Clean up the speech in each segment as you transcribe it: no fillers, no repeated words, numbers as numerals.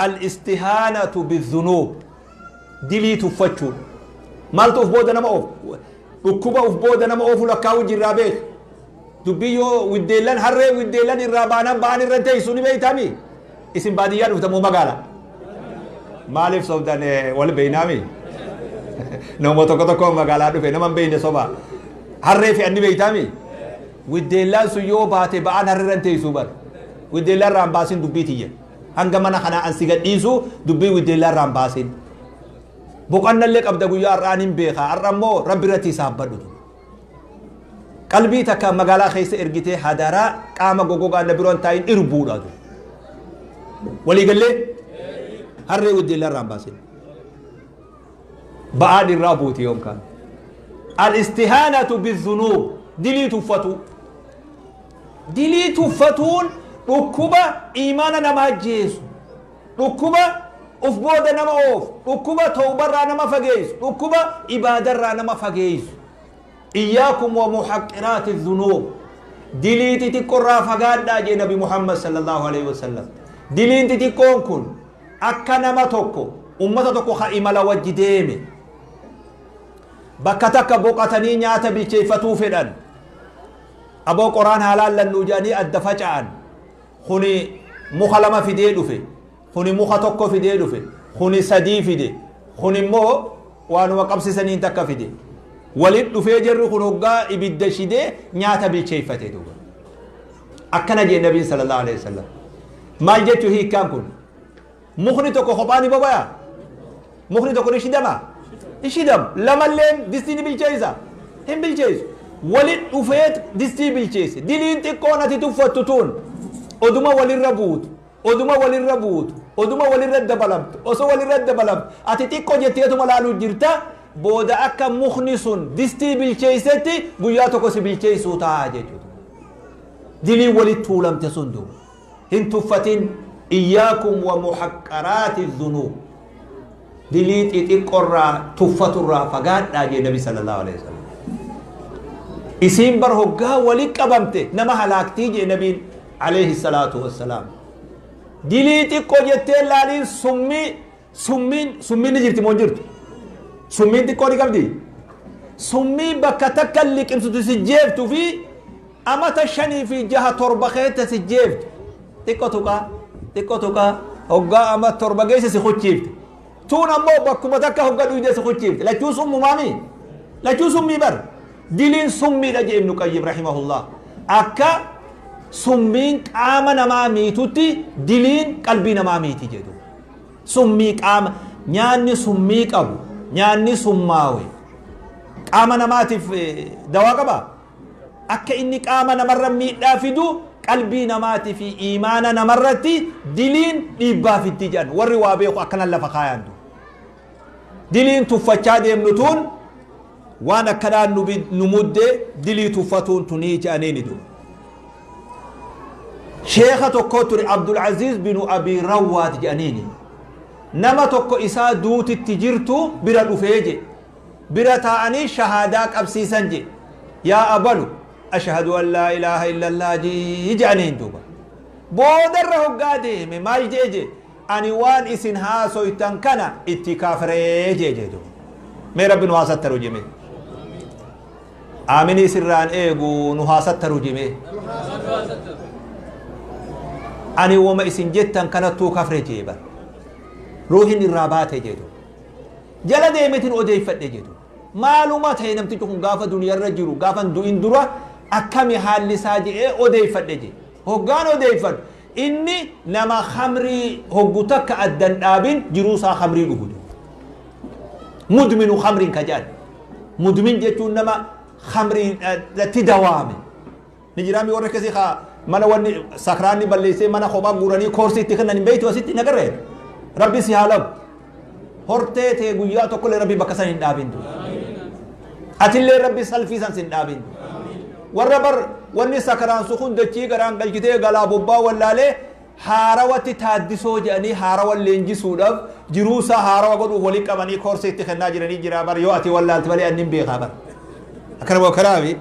Al-istihaanatu bizunuub, dilii tuffachuudha. Maaltu uf booda nama oofu? Dhukkuba uf booda nama oofu lakkaa'uu jirraa beek. Dubbii yoo widdeellan harree widdeellan irraa baanan ba'an irra teessu ni beeytami. Isin baadiyyaa dhufta moo magaala? Maaliif sobdan? Wal beeynaami? Nama tokko tokko magaalaa dhufe nama hin beeyne soba. Harree fe'an ni beeytami? Widdeellaan sun yoo baate ba'aan harree irra teessu bar. Widdeellaan irraa hin baasin dubbii tiyya. Hanga mana kanaa an si gadhiisu dubbii widdeellaa irraa hin baasin. Boqannallee qabda guyyaa har'aan hin beeka. Har'a immoo Rabbi irratti hisaabbadhu. Qalbii takka magaalaa keessa ergitee hadaraa qaama goggogaa na biroon taa'in irbuudha. Waliigallee harree widdeellaa irraa hin baasin. Ba'aan irraa buuti yoomkaan. Al-istihaanatu bizunuub, dilii tuffatu. Dilii tuffatuun dhukkuba imaana namaa ajjeesu. Dhukkuba uf booda nama oofu. Dhukkuba tawbarraa nama fageessu. Dhukkuba ibaadarraa nama fageessu. Iyyaakum wa muhaqqiraati dhunuub. Dilii xixiqqoorraa fagaadhaa jee Nabi Muhammad sallallahu alaihi wasallam. Diliin xixiqqoon kun akka nama tokko, ummata tokko ka imala wajji deeme. Bakka takka boqatanii nyaata bilcheeffatuu fedhan. Aboo, qoraan haa laallannuu jedhanii adda faca'an. Kuni muka lama fidee dhufe. Kuni muka tokko fidee dhufe. Kuni sadii fide. Kuni immoo waanuma qabsisaniin takka fide. Walit dhufee jarri kun hoggaa ibidda shidee nyaata bilcheeffate duuba. Akkana jee Nabiin sallallahu alaihi wasallam. Maal jechuu hiikkaan kun? Mukni tokko kophaa ni bobaya? Mukni tokko ni shidama? Hin shidamu. Lamalleen distii ni bilcheessa? Hin bilcheessu. Walit dhufee distii bilcheesse. Diliin xiqqoon ati tuffattu tun oduma walirra buutu. Oduma walirra buutu. Oduma walirra dabalamtu. Osoo walirra dabalamtu. Ati xiqqoo jetteetuma laaluu jirta. Booda akka mukni sun distii bilcheessetti guyyaa tokko si bilcheessuu ta'a jechuudha. Diliin walitti tuulamte sun duuba. Hin tuffatin. Iyyaakum wa muhaqqaraati dhunuub. Dilii xixiqqoorraa tuffaturraa fagaadhaa jee Nabi sallallahu alaihi wasallam. Isiin bar hoggaa wali qabamte nama halaaktii jee Nabiin alayhi salaatu wassalaam. Dilii xiqqoo jettee laaliin summii, summiin summiin ni jirti moo hin jirtu? Summiin xiqqoo ni qabdi? Summii bakka takka liqimsitu si jeeftu fi amata shanii fi jaha torba keessa si jeeftu. Xiqqoo tuqaa, xiqqoo tuqaa, hoggaa ama 7 geesse si kuchiifte. Tuun ammoo bakkuma takka hoggaa dhuyde si kuchiifte. Lachuu summumaami? Lachuu summii bar. Diliin summiidha jee Ibnu Qayyim rahimahullah. Akka summiin qaama namaa miitutti diliin qalbii namaa miiti jedhu. Summii qaama nyaanni summii qabu, nyaanni summaawe qaama namaatiif dawaa qaba. Akka inni qaama namarra miidhaa fidu qalbii namaatii fi imaana namarratti diliin dhiibbaa fiddi jedhan warri waa beeku akkanan lafa kaayantu. Diliin tuffachaa deemnu tun waan akkanaan nu mudde, dilii tuffatuun tunii jedhanii duba. Sheeka tokko ture, Abdul Aziz binu Abi Rawwaat jedhaniini. Nama tokko isaa duutitti jirtu bira dhufee je. Bira taa'anii shahaadaa qabsiisan je. Yaa abalu, ashhadu an laa ilaaha illallah jii jedhaniin duuba. Boodarra hoggaa deeme maal jee je? Ani waan isin haasoytan kana itti kafree jee jee duuba. Mee Rabbi nu haa sattaru jeme. Aaminii sirraan eegu, nu haa sattaru jeme. Ani woma isin jettan kanattuu kafre jee bar. Ruuhin irraa baate jee duuba. Jala deemetin odeeffadhe jedhu. Maaluma ta'e namtichi kun gaafa duniyarra jiru, gaafa hin du'in dura akkami haalli isaa jedhee odeeffadhe jedhe. Hoggaan odeeffadhu inni nama khamrii hoggu takka addan dhaabin jiruu isaa khamrii dhugu. Mudminu khamriin ka jedhan. Mudmin jechuun nama khamriidhatti dawaame. Ni jiraami warra akkasii kaa mana wanni sakraanni balleessee mana kophaa guuranii koorsii itti kennan hin beektu asitti hin agarree. Rabbi si haa labu. Hortee tee guyyaa tokkollee Rabbi bakka san hin dhaabin. Atillee Rabbi salfii san sin dhaabin. Warra bar wanni sakraansu kun dachii garaan galchitee galaa bobbaa wallaalee haarawatti taaddisoo jedhanii haarawa leenjisuudhaaf, jiruusaa haarawa godhuuf walii qabanii koorsii itti kennaa jiranii jira bar. Yoo ati wallaalte malee anni hin beekaa bar. Akkana kanaafi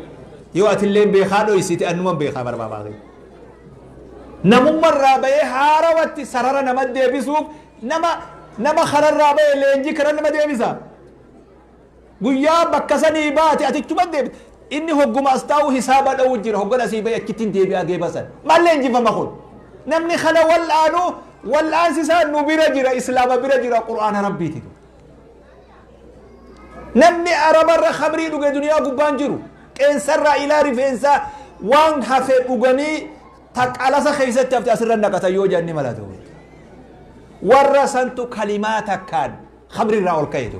yoo atillee beekaa dhoysite annuman beekaa bar baabaa. Namummarraa bahee haarawatti sarara nama deebisuuf nama nama kararraa bahee leenjii kara nama deebisa. Guyyaa bakka sanii baate atichuma deebite. Inni hogguma as taa'u hisaaba dha'u jira, hoggan asii bahee achitti hin deebi'aa geeba san. Maal leenjifama kun? Namni kana wal'aanu wal'aansi isaa nu bira jira, islaama bira jira, qur'aana rabbiiti. Namni arabarra khamrii dhuge duniyaa gubbaan jiru, qeensarraa ilaa rifeensaa waan hafe dhuganii taqalasa keessatti hafte asirra naqatan yoo jedhan ni malatu. Warra santu kalimaa takkaan khamrirraa ol ka'e.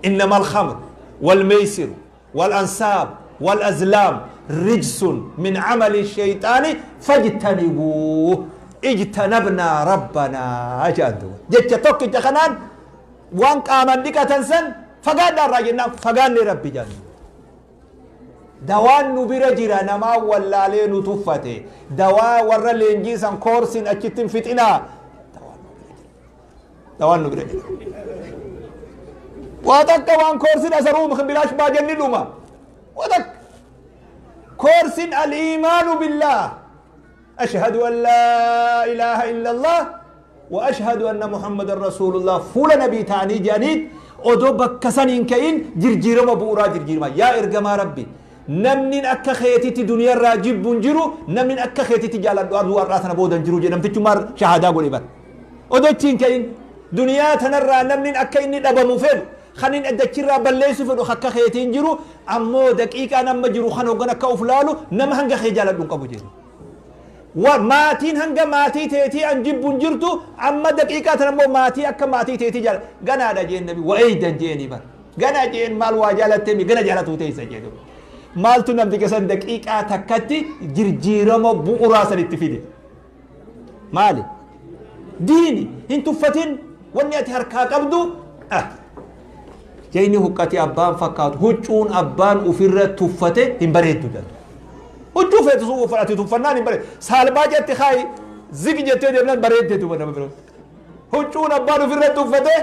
إنما الخمر والميسر والأنصاب والأزلام رجس من عمل الشيطان فاجتنبوه اجتنبنا ربنا أجادوا جت توك جخنان وان قامن ديكتن سن فقال الراجل فقال ربي جل دوان نبير جرا نما ولا لين تفته دوا ور لينجيسان كورسين أكتم فتنا دوان نبير جرا واتك وان كورسين أسروم بلاش باجن لما واتك كورسين الإيمان بالله أشهد أن لا إله إلا الله وأشهد أن محمد رسول الله فول نبي تاني جانيد أدو بكسنين كين جرجير مبورا جرجير ما يا إرجما ربي نمنين أكا خيتي دنيا راجب بنجرو نمنين أكا خيتي تجال الأرض والرأسنا بودن جرو جنم تجمر شهادة قولي بر أدو تين كين دنيا تنرى نمنين أكا إني أبا مفيد خنين أدكرا بليسو فدو خكا خيتين جرو أمو دقيقة نم جرو خنو غنا كوفلالو نم هنگا خيجال دون قبو جرو وماتين هنگا ماتي تيتي أنجب بنجرتو أما دقيقة تنمو ماتي أكا ماتي تيتي جال غنا دا جين نبي وأيدا جيني بر غنا جين مال واجالة تيمي غنا جالتو تيسا جينو مالتو نمتي كسان دقيقة تكتي جرجيرمو بؤراسا للتفيدي مالي ديني انتو فتن وني أتي هركا قبضو جيني هكاتي أبان فكات هجون أبان أفر تفته هم بريدو جاتو هجو فيتو سوو فراتي تفنان هم بريد سالبا جاتي خاي زيك جاتي ديبنان بريد ديتو بنا بريد هجون أبان أفر تفته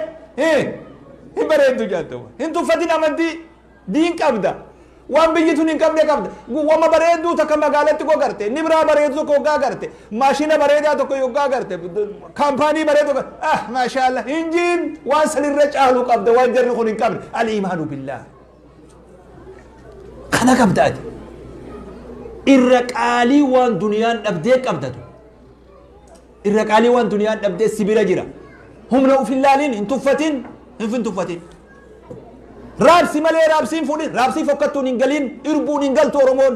هم بريدو جاتو هم تفتين أمانتي دين كابدا وان بيجتون إن كابدا كابدا وما بريدو تكما مقالتي كو کرتے نبرا بريدو كو گا کرتے ماشينا بريدا تو كو يوگا کرتے کمپانی بريدو ما شاء الله انجين وان سل الرجال قبض وان جر خون كابدا الايمان بالله انا كابدا الرقالي وان دنيان ابدي كابدا الرقالي وان دنيان ابدي سبيرا جرا هم لو في اللالين ان تفتين ان تفتين رابسي مالي رابسين فوني رابسي فكتون انجلين اربون انجلتو رمون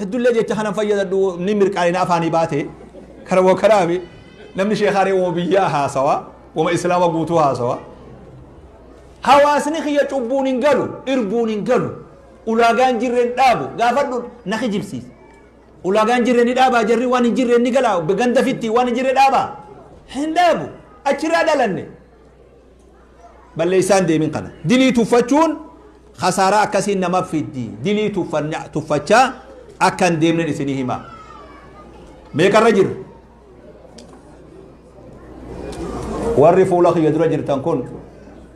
هدو اللي جيت خنا فيا نمر قالنا افاني باتي كربو كرامي نمني شيخاري وبياها سوا وما اسلام غوتوها سوا حواسني خيا چوبون انجلو اربون انجلو ولاغان جيرن دابو غافدو نخي جيبسيس ولاغان جيرن دابا جري وان جيرن نغلا بغند فيتي وان جيرن دابا هندابو اچرا دلني بل ليسان دي من قنا دلي تفتشون خسارة كسي نما في الدي دلي تفتشا أكن دي من إسنهما ميك الرجل ورفوا لك يدرجر تنكون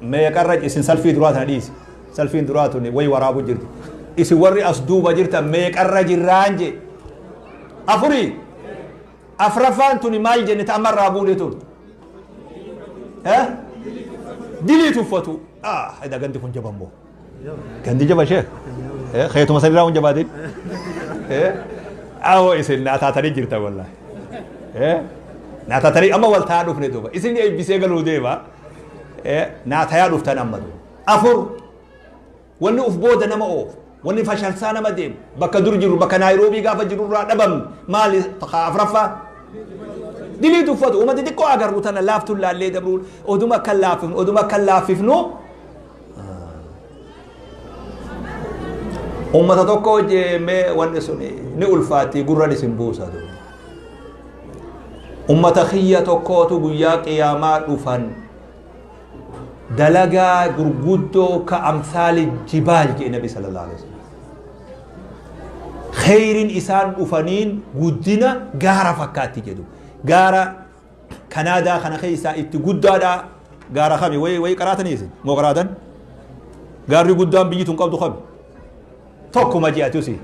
ميك الرجل إسن سلفي درات حديث سلفين دراتوني وي ورابو جرد إسن وري أصدوب جرتا ميك الرجل رانجي أفري أفرفان توني مال جنة أمر رابولتون ها دلي تفتو هذا غندي كون جبان بو غندي جبا شيخ خيتو مسالي راون جبادين أو إسن ناتا تري جرتا والله ناتا تري أما والتا دفني دوبا إسن أي بيسيغلو ديبا ناتا يا دفتان أما دو أفر وني أوف بودا نما أوف وني فشل سانا ما ديم بكا دور جرو بكا نيروبي غافا جرو را دبم مالي تخاف رفا دلي تفتو وما تدكو أجر وتنا لافتو لا اللي دبرول أدوما كلافن أدوما كلاففنو أمة تتوكو جمع ونسوني نقول فاتي قرر سنبوسا دو أمة خيّة توكو تبويا قيامات وفن دلقا قرقودو كأمثال الجبال جي النبي صلى الله عليه وسلم خير إسان أفنين قدنا غارة فكاتي جدو غارة كندا خنا خيسا اتقودا غارة خمي وي وي قراتني يسن مو قراتن غاري قدام بيجي تنقبض خمي توكو ما جياتوسي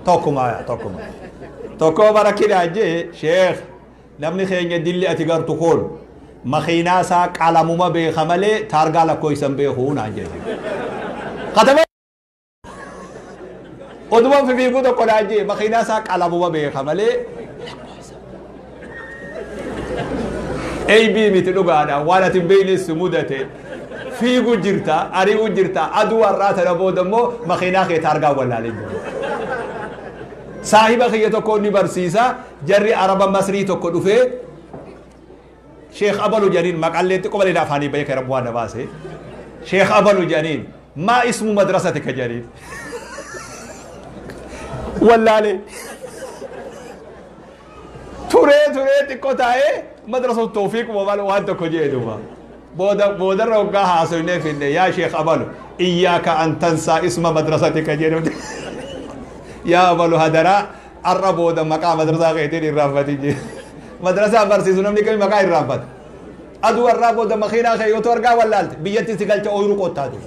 توكو ما توكو ما Tokko barakkinaa jee sheekh namni keenya dilli ati gartu kun makiinaa isaa qalamuma beeka malee taargaa lakkoofsan beekuu naan jedhe. Katama oduma fifiiguu tokko naan jee makiinaa isaa qalamuma beeka malee Eybii miti dhugaadha waan ati hin beeknes si mudate fiigu jirta ari'u jirta aduu har'aa tana booda immoo makiinaa kee taargaa wallaalee jiru. Saahiba kiyya tokko ni barsiisa jarri araba masrii tokko dhufee sheekh abalu jedhaniin maqaallee xiqqoo malee afaanii bahee kan rabbu waan na baase sheekh abalu jedhaniin maa ismu madrasatika jedhaniin wallaalee turee turee xiqqoo taa'ee madrasa tawfiiq maal waan tokko jee duuba booda boodarra hoggaa haasofnee finne yaa sheekh abalu iyyaaka an tansaa isma madrasatika jedhu yaa abalu hadaraa arra booda maqaa madrasaa keetiin irraanfatin jee madrasaa barsiisu namni kami maqaa irraanfata aduu arraa booda makiinaa kee yoo argaa wallaalte biyyatti si galcha ooyiruu qottaatu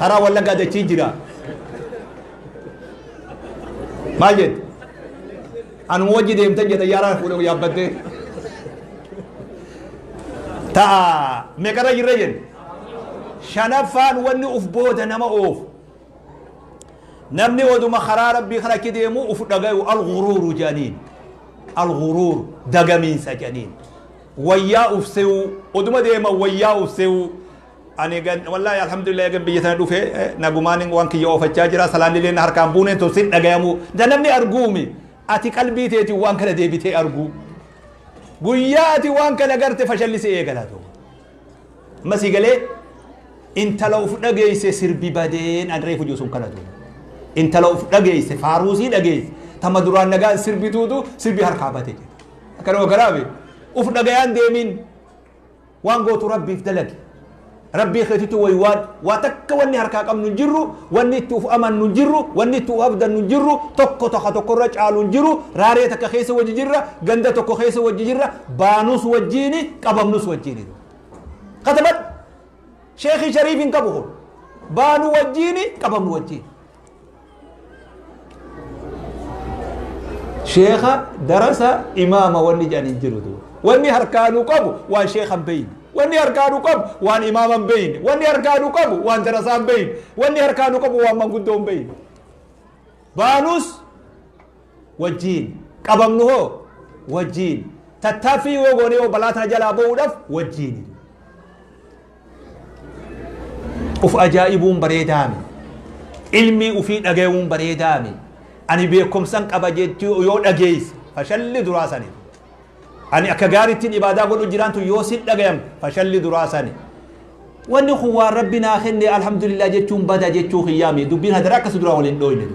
karaa wallaggaa dachii jira maal jette anuma wajji deemtan jedha xayyaaraan fuudhee yaabbattee ta'a meeqarra jirra jenne shanaffaan wanni uf booda nama oofu namni oduma karaa rabbii kana achi deemu uf dhagayu alguruuru jedhaniin alguruur dagamiinsa jedhaniin wayyaa uf se'uu oduma deema wayyaa uf se'uu ani gan wallahi alhamdulillah egan biyya tana dhufe nagumaan waan kiyya oofachaa jira salaanni na harkaan buuneen tun sin dhagayamu da namni arguumi ati qalbii teetiin waan kana deebitee arguu guyyaa ati waan kana garte fashalli si eegala ta'u masii galee intala uf dhageeyse sirbi badeen an reefu jiru sun kana ta'u intala uf dhageeyse faaruusii dhageeyse tama duraan nagaan sirbituutu sirbi harkaa bate jedha akkanuma karaabe uf dhagayaan deemin waan gootu rabbiif dalagi rabbii keetitu waywaan waa takka wanni harkaa qabnu hin jirru wanni itti uf amannu hin jirru wanni itti uf abdannu hin jirru tokko tokko tokkorra caalu hin jiru raaree takka keessa wajji jirra ganda tokko keessa wajji jirra baanus wajjiini qabamnus wajjiini katabad sheekhi shariif hin qabu kun baanu wajjiini qabamnu wajjiini sheekha darasa imaama wanni jedhan hin jiru wanni harkaanuu qabu waan sheekha hin beeyne wanni harkaanuu qabu waan imaama hin beeyne wanni harkaanuu qabu waan darasaa hin beeyne wanni harkaanuu qabu waan manguddoo hin beeyne baanus wajjiin qabamnu hoo wajjiin tattaaffii yoo goone yoo balaa tana jalaa ba'uudhaaf wajjiin uf ajaa'ibuun bareedaami ilmii ufii dhagayuun bareedaami ani beekumsan qaba jechuu yoo dhageeyse fashalli duraa sani ani akka gaarittiin ibaadaa godhu jiraantu yoo sin dhagayam fashalli duraa sani wanni kun waan rabbi naa kenne alhamdulillah jechuun bada jechuu kiyyaami dubbiin hadara akkas duraa waliin dhooyne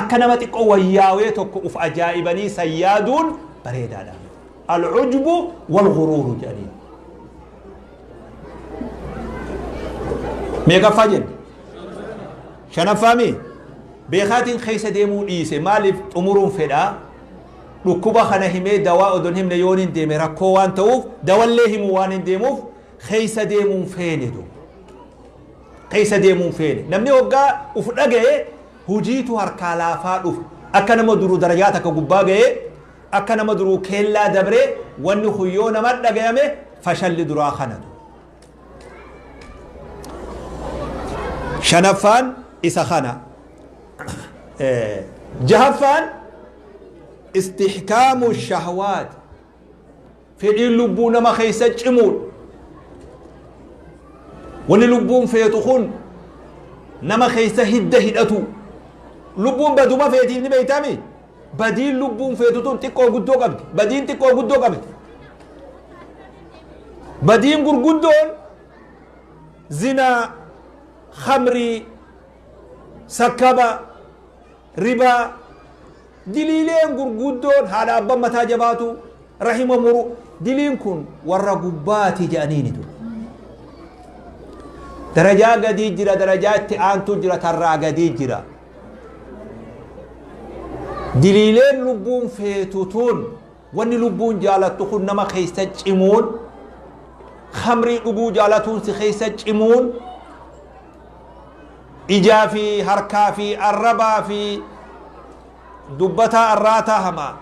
akka nama xiqqoo wayyaawee tokko uf ajaa'ibanii sayyaaduun bareedaadha al'ujbu walghuruuru jedhanii meeqaffaa jenne shanaffaami beekaatiin keessa deemuu dhiise maaliif xumuruun fedhaa dhukkuba kana himee dawaa odon himne yoon hin deeme rakkoo waan ta'uuf dawallee himuu waan hin deemuuf keessa deemuun feene du keessa deemuun feene namni hoggaa uf dhaga'e hujiitu harkaa laafaa dhufa akka nama duruu darajaa takka gubbaa ga'ee akka nama duruu keellaa dabree wanni kun yoo nama dhagayame fashalli duraa kana du shanaffaan isa kana jahaffaan istihkaamu shahwaat fedhiin lubbuu nama keessa cimuudha wanni lubbuun feetu kun nama keessa hidda hidhatu lubbuun baduma feetiif ni beeytami badiin lubbuun feetu tun xiqqoo guddoo qabdi badiin xiqqoo guddoo qabdi badiin gurguddoon zinaa khamrii sakkaba ribaa diliileen gurguddoon haadha abban mataa jabaatu rahima muru diliin kun warra gubbaati jedhaniinitu darajaa gadii jira darajaa itti aantu jira tarraa gadii jira diliileen lubbuun feetu tun wanni lubbuun jaalattu kun nama keessa cimuun khamrii dhuguu jaalatuun si keessa cimuun ijaa fi harkaa fi arrabaa fi Dubbataa arraataa hamaa,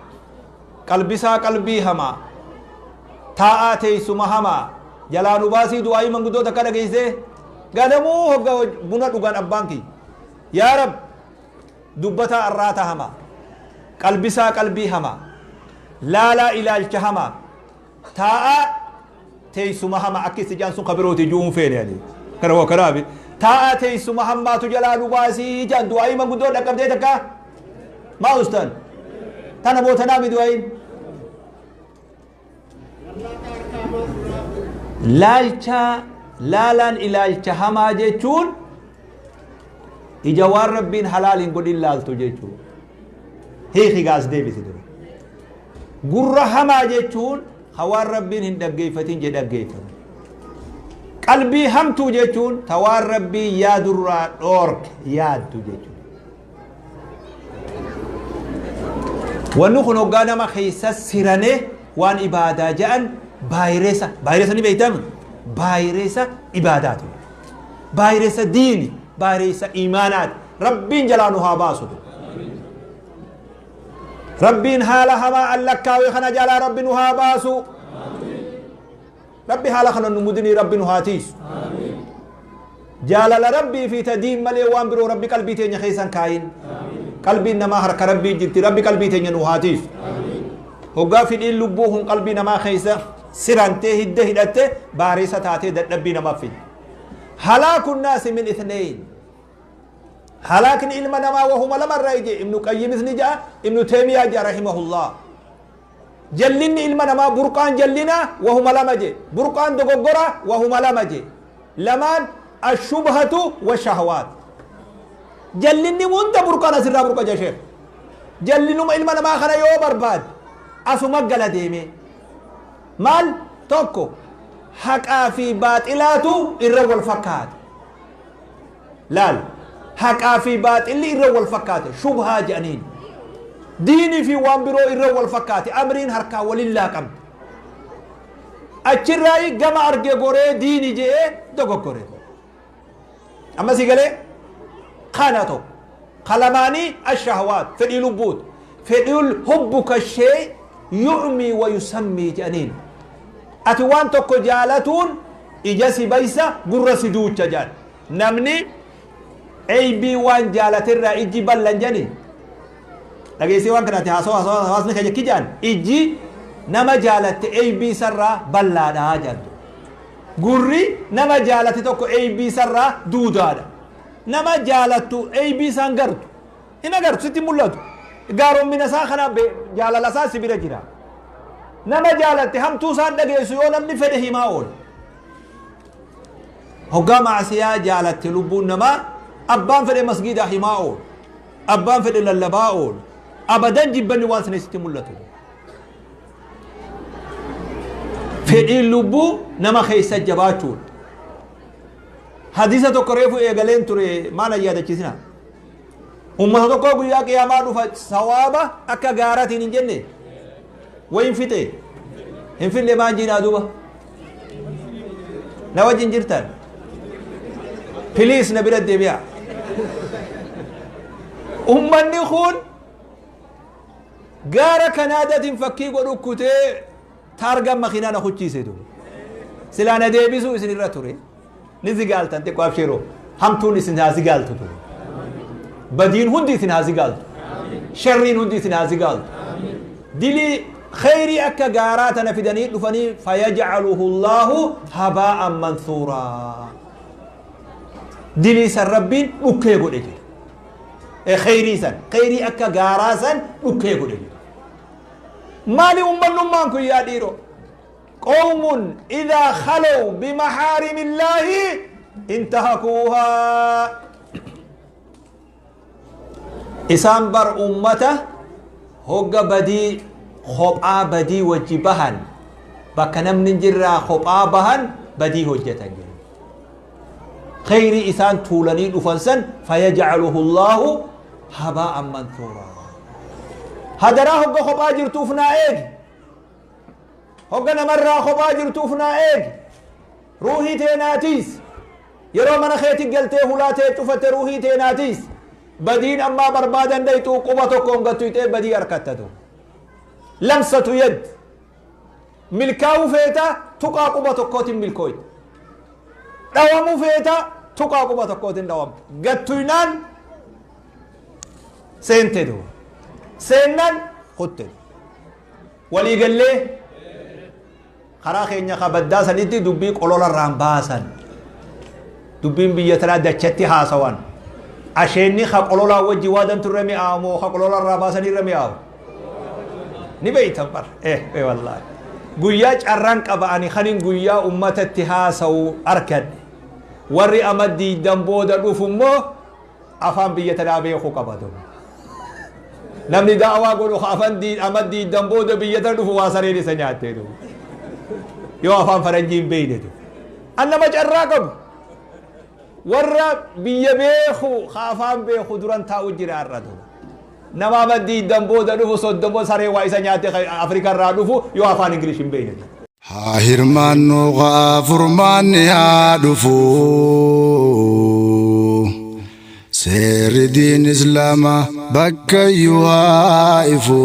qalbisaa qalbii hamaa, taa'aa teessuma hamaa jalaa nu baasii. Du'aayii manguddoota akka dhageessee ganamuu hogga buna dhugan abbaan kiyya, yaa Rab, dubbataa arraata hamaa, qalbisaa qalbii hamaa, laalaa ilaalcha hamaa, taa'aa teessuma hamaa akka itti jaan sun kabirooti ju'uun feene ani kana waa kanaafi taa'aa teessuma hammaatu jalaa nu baasii jaan. Du'aayii manguddoo dhaqqabdee takka maa ustan tana bootanaami du'aayiin laalcha laalaan ilaalcha hamaa jechuun ija waan Rabbiin halaal hin godhin laaltu jechuun hiiki gaas deebisi dura. Gurra hamaa jechuun hawaan Rabbiin hin dhaggeeffatin je dhaggeeffatu. Qalbii hamtuu jechuun ta waan Rabbiin yaadurraa dhoorke yaaddu jechuudha. Wanni kun hoggaa nama keessa sirane waan ibaadaa jedhan baayiresa baayiresa ni beeytama, baayiresa ibaadaati, baayiresa diini, baayiresa imaanaati. Rabbiin jalaa nu haa baasu. Rabbiin haala hamaa allakkaawe kana jalaa Rabbi nu haa baasu. Rabbi haala kana nu mudinii, Rabbi nu haa tiisu. Jaalala Rabbii fi ta diin malee waan biroo Rabbi qalbii teenya keessan kaayin. Qalbiin namaa harka Rabbii jirti. Rabbi qalbii teenya nu haa tiisu. Hoggaa fidhiin lubbuu kun qalbii namaa keessa sirantee hidda hidhatte baarisa taatee dadhabbii namaaf fiddi. Halaaku nnaasi min ithnayn, halaakni ilma namaa wahuma lamarraa ije. Ibnu Qayyimis ni ja'a, Ibnu Teemiyaa ja'a rahimahullah. Jallinni ilma namaa, burqaan jallinaa wahuma lama je, burqaan dogoggora wahuma lama je, lamaan ashubhatu wa shahawaat. Jallinni hunda burqaan asirraa burqa ja sheekh. Jallinuma ilma namaa kana yoo barbaade asuma gala deeme. Maal? Tokko, haqaa fi baaxilaatu irra wal fakkaata. Laal, haqaa fi baaxilli irra wal fakkaate, shubhaa jedhaniin. Diinii fi waan biroo irra wal fakkaate, amriin harkaa walin laaqamte. Achirraa gama arge goree diini je'ee dogoggore. Amma si galee? Kana tokko. Kalamaanii ashahawaat, fedhii lubbuut, fedhii hubbuka shee yu'mii wa yusammii jedhaniin. Ati waan tokko jaalatuun ija si baysa, gurra si duucha jedhan. Namni eybii waan jaalaterraa ijji ballan jedhani. Dhageessee waan kanaati haasawaa hawaasni keenya kijaan ijji nama jaalatte eybii sarraa ballaadhaa jedhan. Gurri nama jaalate tokko eybii sarraa duudaadha. Nama jaalattu eybii isaan gartu hin agartu, sitti mul'atu. Gaaroommina isaa kana jaalala isaa si bira jira. Nama jaalatte hamtuu isaan dhageessu yoo namni fedhe himaa oola. Hoggaa maasiyaa jaalatte lubbuun namaa abbaan fedhe masgiidaa himaa oolu, abbaan fedhe lallabaa oolu, abadan jibbanni waan sana sitti mul'atu. Fedhiin lubbuu nama keessa jabaachuudha. Hadiisa tokko reefu eegaleen ture maal yaadachiisina? Ummata tokko guyyaa qiyaamaa dhufa sawaaba akka gaaratiin hin jenne wayin fixe hin finne maan jiinaa duuba na wajjin jirtan, please na bira deebi'a. Ummanni kun gaara Kanaadaatiin fakkii godhu kutee taargaan makiinaa na kuchiise ture. Silaa na deebisuu isin irra ture. Ni zigaaltan xiqqoo, abshiroo, hamtuun isin haa zigaaltu ture. Badiin hundi isin haa zigaaltu. Sharriin hundi isin haa zigaaltu. Dilii kheyrii akka gaaraa tana fidanii dhufanii fayajcaluhu Allaahu habaa'an mansuuraa. Dilii san Rabbiin dhukkee godhe jedha. Kheyrii san, kheyrii akka gaaraa san dhukkee godhe jedha. Maali ummannummaan kun yaa dhiiroo? Qawmun idaa khalow bimaxaarimillaahi intahakuuhaa. Isaan bar ummata hogga badii kophaa badii wajji bahan, bakka namni hin jirraa kophaa bahan badii hojjetan jedhu. Kheyrii isaan tuulanii dhufan san fayajcaluhu Allaahu habaa'an mansuuraa. Hadaraa, hogga kophaa jirtuuf naa eegi. Hogga namarraa kophaa jirtuuf naa eegi. Ruuhii teenaatiis yeroo mana keetti galtee hulaa tee cufatte ruuhii teenaatiis. Badiin ammaa barbaadan dhayxuu quba tokkoon gattuqxee badii harkatta duuba. Lamsatu yad. Milkaa'uu feeta tuqaa quba tokkootiin milkooyta. Dhawamuu feeta tuqaa quba tokkootiin dhawamta. Gattuynaan seente duuba. Seennan kutte. Walii gallee karaa keenya ka baddaa sanitti dubbii qolola irraan baasan. Dubbiin biyya tanaa dachatti haasawan. Asheenni ka qololaa wajji waadantu irra mi'aawu moo ka qolola irraa baasanii irra mi'aawu? Ni beeytan bar. Eh, eh wallaahi. Guyyaa carraan qaba ani kanin guyyaa ummatatti haasawu arkadhe. Warri ama diiddan booda dhufu immoo afaan biyya tanaa beekuu qaba duuba. Namni da'awaa godhu ka afaan ama diiddan booda biyya tana dhufu waa sareen isa nyaattee duuba. Yoo afaan faranjii hin beeyne duuba. An nama carraa qabu. Warra biyya beeku ka afaan beeku duran taa'u jira har'a duuba. Nama ama diiddan booda dhufu soddomo saree waa isa nyaatte ka Afrika irraa dhufu yoo afaan Ingilish hin beeyne duuba. Haa hirmaannu kaa furmaanni haa dhufu. Seerri diin Islaamaa bakkayyuu haa ifu.